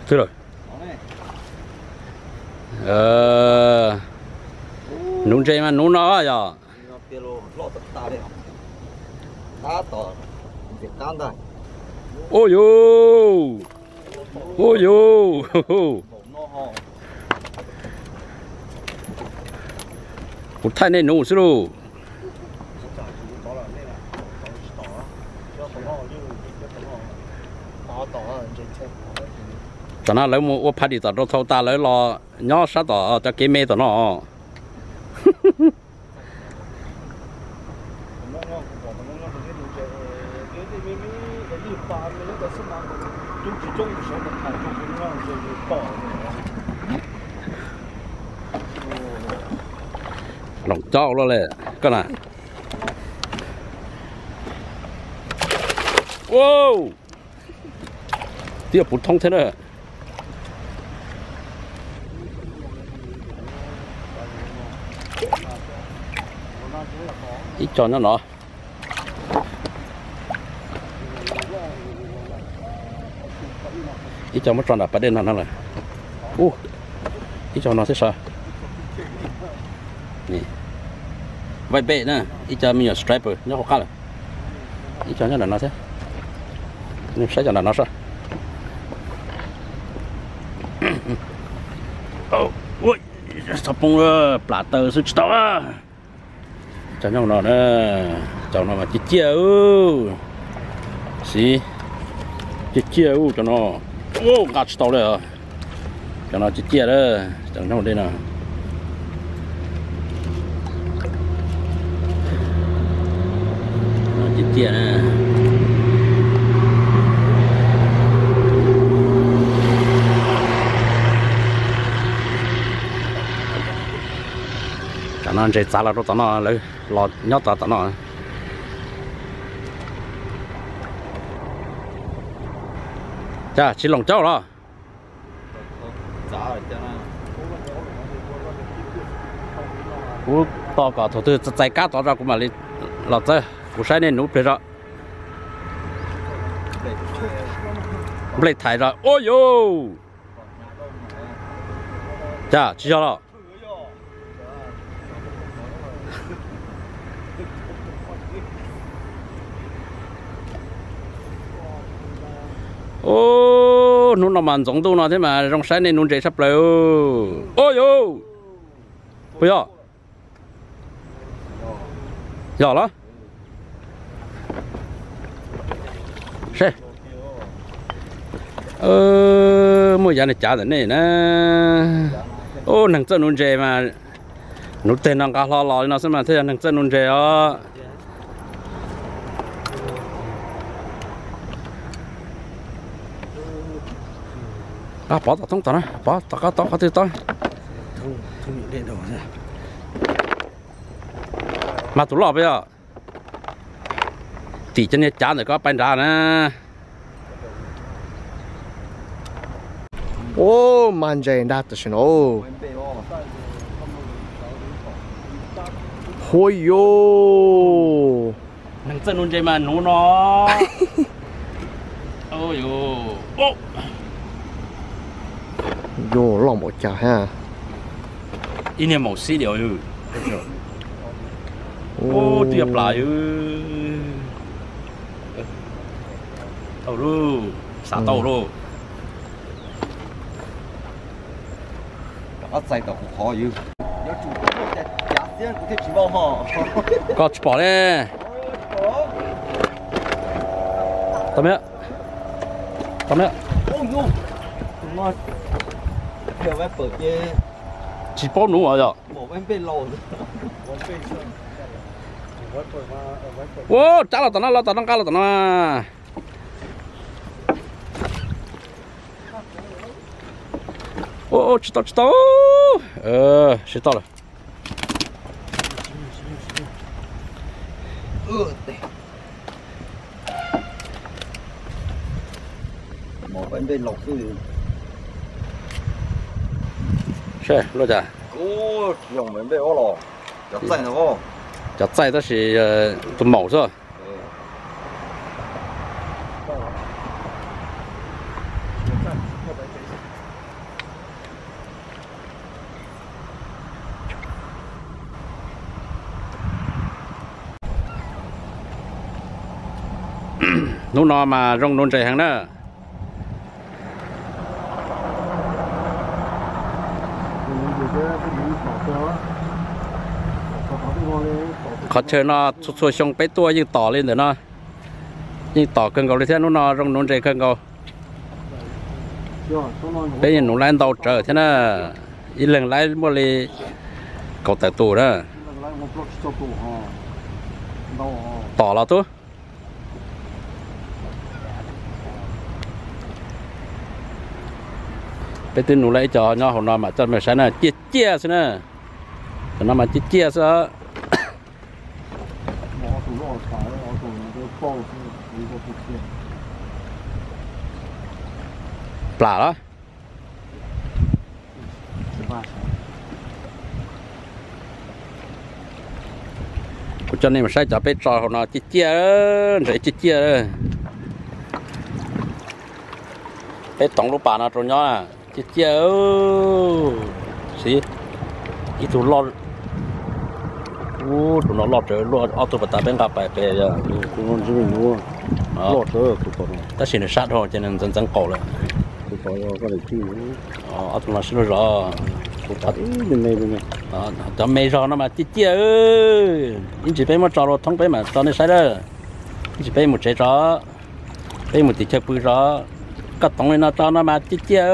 Xwb lawm. Nuv ntses mas nuv no yog. Ua yuv, ua yuv. Kuv thaij nej nuv xwb lauj. Tam no lawv mus ua party tom rau thau tas lawv los nyob sab tom cov kev me tom no. Loos cov luaj li koj na. Ua, twb yog puv thoob thiab na. Ib co nyob no. Ib co muab tso nram pas dej no no lawm. Ub, ib co no thiab sav. White bait na, ib co me nyuam striper nyob hauv qab lawm. Ib co nyob nram no thiab. Nej saib cov nram no saib. Xov poob plam taw xwb tsis tau. Cov nyob no na, cov no mas ciaj ciaj, xij, ciaj ciaj cov no. Nqa tsis tau li. Cov no ciaj ciaj lawm, cov nyob dej no. Ciaj ciaj na. Tam no ntses txav los rau tom no, lawv los nyob tod tom no. Cas tsis loos caub los? Kuv tos kom thaum twg txais kab tod tso kuv mam li los txawb, kuv saib nej nuv pliag tso. Nplej thaiv tso. Ua yuv! Cas tsis yog los? Ub, hnub no mas ntxoov ntuj no thiab mas zoo saib nej nuv ntses tshaj plaws. Ua yuv! Puas yog? Yog los? Seb. Muaj yav nws cav ntawm nej na. Ub, neeg txawj nuv ntses mas nuv teg no nqa hlo los li no xwb mas thiaj yog neeg txawj nuv ntses os. Pov tom thoob tom na, pov tom qab tod qhov twg tod. Mas tus loj puas yog? Tim cov niag cav ntawm ko pais nrad na. Ub, mas ntses nrad tam sim no. Huaj yuv. Neeg txawj nuv ntses mas nuv no. Yuav loj npaum cas ha. Ib niag maum xib diam. Ub, twb yog plam yus. Tau lauj, xav tau lauj. Rov qab txais tom kuv qhov yus. Yuav tsum cav xwb kuv thiaj tsis vau ho. Koj tsis pom ne. Tau miab. Tau miab. Tsis paub nuv yog. Ua, rab los tom no, los tom no, nqa los tom no. Ua, tsis tau, tsis tau. Tsis tau lawm. Seb luaj cas. Cov txaij tab sis tus maum xwb. Hnub no mas zoo nuv ntses heev na. Qhov chaw no txhua txhua xyoo peb tuaj yeej tom li ntawm no, yeej tom kawg nkaus li thiab. Hnub no zoo nuv ntses kawg nkaus. Peb yeej nuv laib ntau tsawv thiab na, ib leeg laib muaj li kaum tawm tus na. Tom los tub. Peb twb nuv lawm ib co nyob hauv no mas coj mej saib na, ciaj ciaj xwb na. Cov no mas ciaj ciaj xwb. Plam los? Kuv coj nej mus saib cov peb tso hauv no ciaj ciaj, ntses ciaj ciaj. Peb toov lub pas no rau nyob, ciaj ciaj. Ib tug loj, tus no loj tsawv, luaj ob tug pas tas peb nqa pais pem. Tab sis nws sab dhau ces nws ntxeev ntxeev qaum lawm. Ob tug no sib luag zog. Cov me zog no mas ciaj ciaj. Ib ntsis peb muab tso rau thoob peb mam tso nej saib lawm. Ib ntsis peb mus tsev tso, peb mus tim chaw pw tso. Koj toov li no tso no mas ciaj ciaj.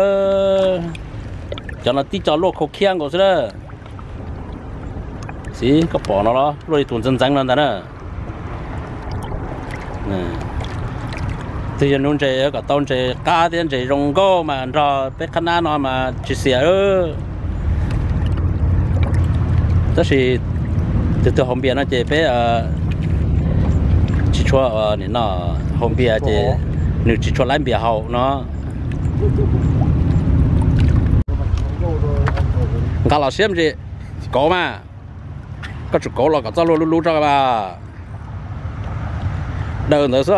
Cov no tib co luaj khau khiab nkaus xwb lawm. Xib, koj pom no los luaj li tus ntxeev ntxeev no ntag na. Twb yog nuv ntses kom tau ntses qab thiab ntses zoo nkauj mas nrog peb qhab nab no mas tsis xiam. Tab sis tus twg haus npias no ces peb tsis tshua, haus npias ces nws tsis tshua laib npias haus no. Nqa los siab ntsis, kauv mas. Koj tsum kauv los kom txoj hlua lub lub rau mas. Daws ntawd xwb.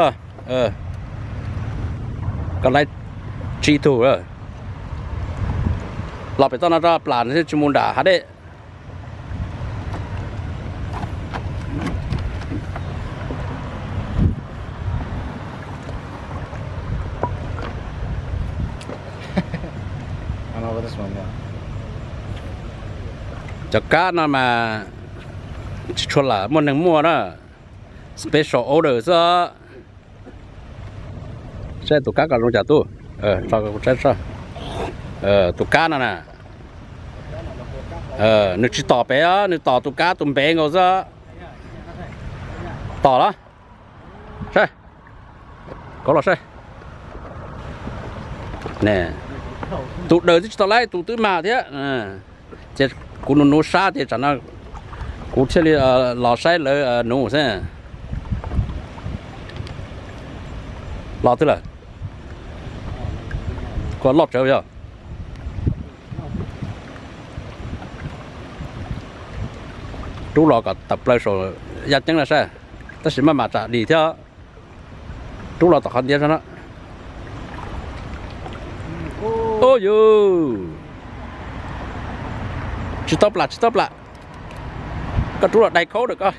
Koj laib tsib tug. Los pem toj no rau plam thiaj tsis mus nram hav dej. Cov kab no mas tsis tshua lam muaj neeg muaj na, special order xwb. Saib tus kab ko zoo cas tub. Tus kab no na, nws tsis tom pem, nws tom tus kab tus npev nkaus xwb. Tom los? Saib, kauv los saib. Tus daws twb tsis tau laib, tus twb mag thiab. Ces kuv nuv nuv sab ces tsam no kuv thiaj li los saib lawv nuv xwb. Los twb lawm. Koj loj tsawv yog. Rub los kom tawm plaws saum yaj ceeb na saib, tab sis maj mam tsam dim thiab. Rub los tom qhov ntiav no. Ub yus, tsis tau plam, tsis tau plam. Koj rub los dai khaub ntawm koj.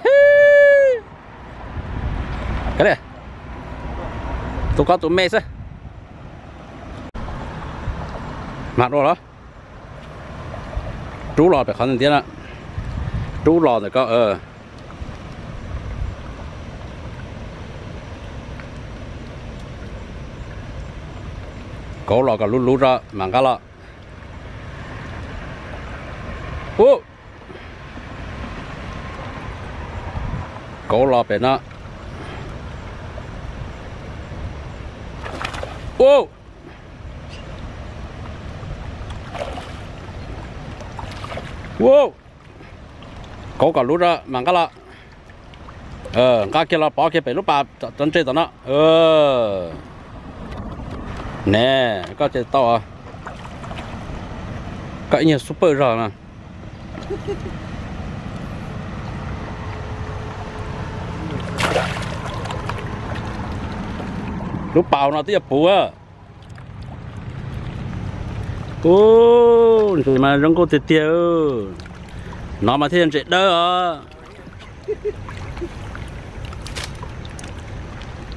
Tus ko tus me xwb. Mag dua los. Rub los pem qhov ntiav no. Rub los ntawm ko. Kauv los kom luv luv tso mam nqa los. Ub, kauv los pem no. Ub, ub, kauv kom luv tso mam nqa los. Nqa kiag los pov kiag pem lub pas tov ntse tom no. Ne, koj ces tau. Koj ib nyuag super zog no. Lub pas no twb yog puv. Ub, ntses mas zoo nkauj tiag tiag. No mas thiaj yog ntses dawb os.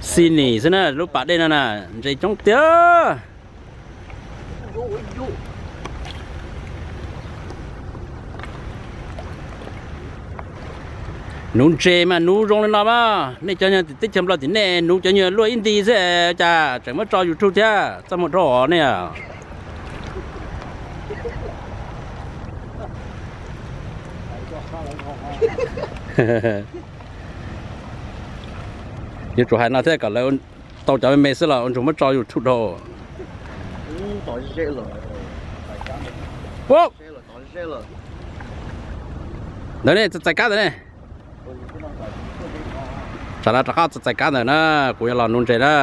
Xi nis xwb na, lub pas dej no na, ntses coob tiag. Nuv ntses mas nuv zoo li no mas, nej cov nyuag teb chaws Nplog tim nej nuv cov nyuag luaj ib nti xwb cas tseem muab tso YouTube thiab, txaj muag dhau nej. Yuav tsum hais no thiab kom lawv tau cov me me xwb los ua ntsuag muab tso YouTube dhau. Ntawd ne, txais kab ntawd ne. Tsam no rov qab txais kab ntawd na, kuv yuav los nuv ntses na.